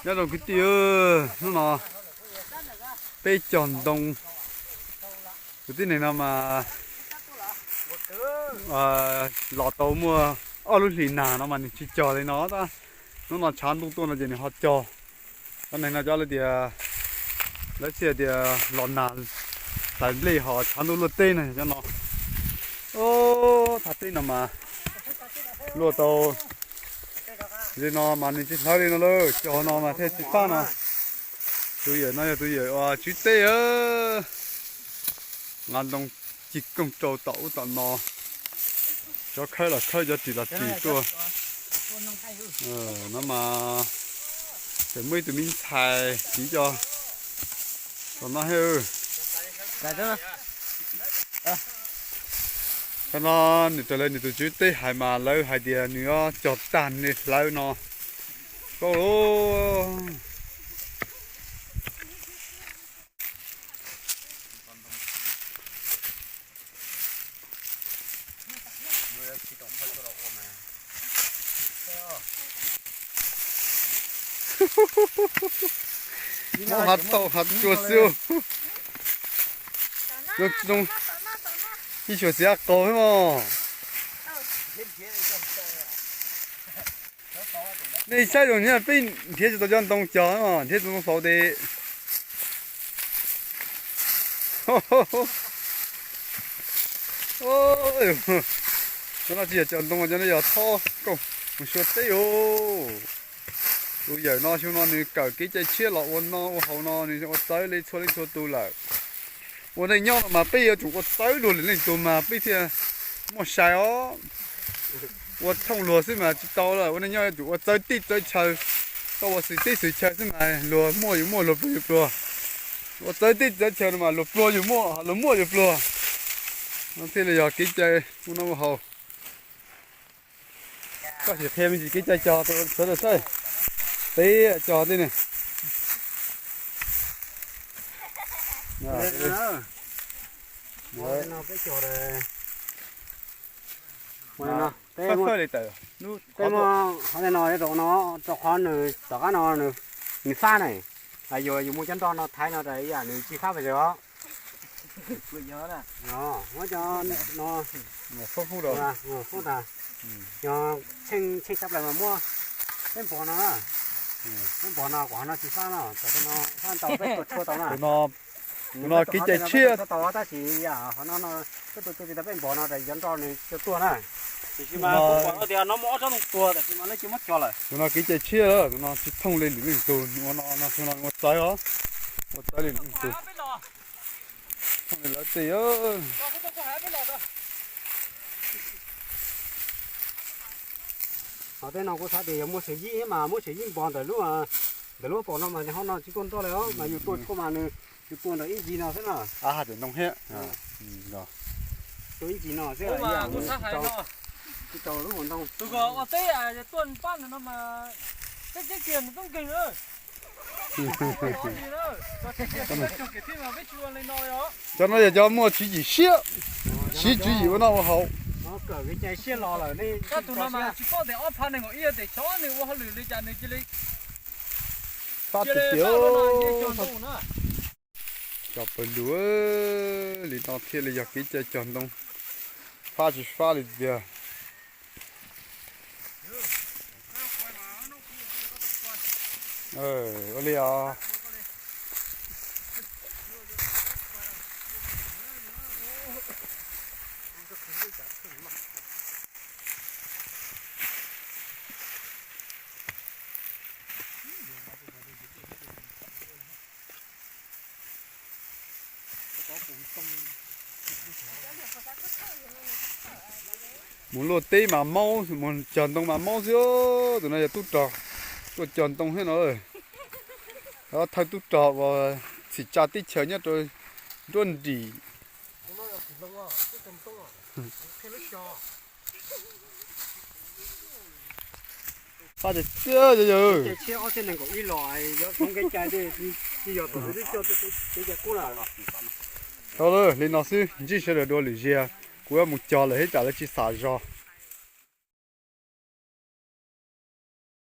Nyob zoo kwv tij, hnub no peb cog ntoo. Kwv tij neeg no mas los tau muaj ob lub hlis nag no mas nws tsis cog li no tab. Hnub no tshav ntuj tuaj no ces nws ho cog. Cov neeg no cov lawv tias, lawv thiaj tias los nag hlais nplej ho tshav ntuj luaj teb no cov no. Thaj teb no mas luaj tau li no mas nws tsis hlawv li no lawm, cog no mas thiaj tsis fab no. Tus yawm no yog tus yawm uas tswv teb, nqa ntoo ci kooj rau tom ub tom no. Cov khawb los khawb, cov ris los ris tuaj. No mas tseem muaj ib tug me ntxhais tiv cov tom no thiab. Qhov no nws raws li nws tus tswv teb hais mas lawv hais tias nws cog tag nws hlawv no. Koj lub Muab hav tau hav tsua xwb. Ib xyuas xiv qaug xwb mog. Nej saib zoo nyiaj peb nrhiav tsis tau cov ntoo cog, nrhiav tau ntoo xauv tes. Cov no tsis yog cog ntoo, cov no yog thob kooj mus xyuas teb os. Tus yawm no xyoo no nws kawm kev cai tshiab los ua noj ua haus no nws ua txawv li txhua leej txhua tus lawm. Ua neej nyob no mas peb yuav tsum ua txawv luag lwm leej tug mas peb thiaj muaj sai os. Ua thooj luag xwb mas tsis tau lawm, ua neej nyob yuav tsum ua txawv teb txawv chaw. Koj ua xwm teb xwm chaw xwb mas luag muaj yus muaj, luag pluag yus pluag. Ua txawv teb txawv chaw no mas luag pluag yus muaj, luag muaj yus pluag. No thiaj li yog kev cai ua noj ua haus. Koj sim qhia me ntsis kev cai cog sawv daws saib. Teb cog teb ne. Tej no, qhov no rau no rau qhov nws tom qab no nws fab na. Yus, yus muab cov nroj no thaiv no tas ib yam nws tsis fab pes tsawg os. Muab cov no, yog tsheej tsheej tshaj plaws mas muab peb npog no, peb npog no kom qhov no tsis fab no, kom no fab ntau peb tua tshuaj tau na. Tus no kev cai tshiab. Tau tab sis yam qhov no peb tua tua tsis tau peb npog no tas cov nroj nws cua tuag na. Tiam sis mas kuv pom tias no muaj ob tsob ntoo tuag tab sis mas lawv cia muab cog lawm. Tus no kev cai tshiab, tus no tsis thooj li lwm leej tug, ua no no xyoo no ua txawv os, ua txawv li lwm leej tug. Thooj li lawv tej. Qhov tej no kuv xav tias yog muaj xyem yij mas muab xyem yij npog ntawm lub, ntawm lub pom no mas ho no tsis tuaj nroj li os, mas yus tua tshuaj mas nws, yus tua ntawm ib ncig no xwb na. Ab, ha cov ntoo thiab. Tua ib ncig no xwb, tsis tau lub ntoo. Tus ko ua teb tuaj pab nws no mas peb ceeb kiag nws toob nkeeg na. Cov no yog cov muaj tswv yim siab, siv tswv yim ua noj ua haus. Tab tus no mas tsis paub tias ob phav nees nkaum ib tias xyov nws ua hauj lwm li cas nws cia li fab tiag tiag. Cov pawg lug, li no thiaj li yog kev cai cog ntoo, fab tsis fab li tiag. Ua li os. Mus luaj teb mas maub, mus cog ntoo mas maub xwb. Tus no yog tub rog tuaj cog ntoo thiab no. Thawj tub rog uas txhim tsa teb chaws nyob rau nruab nrim. Fab tiag tiag yog. Tau li no xwb, ntsib sawv daws dua lwm zaus, kuv yuav mus cog lawm thiab tsam lawv tsis xam zog.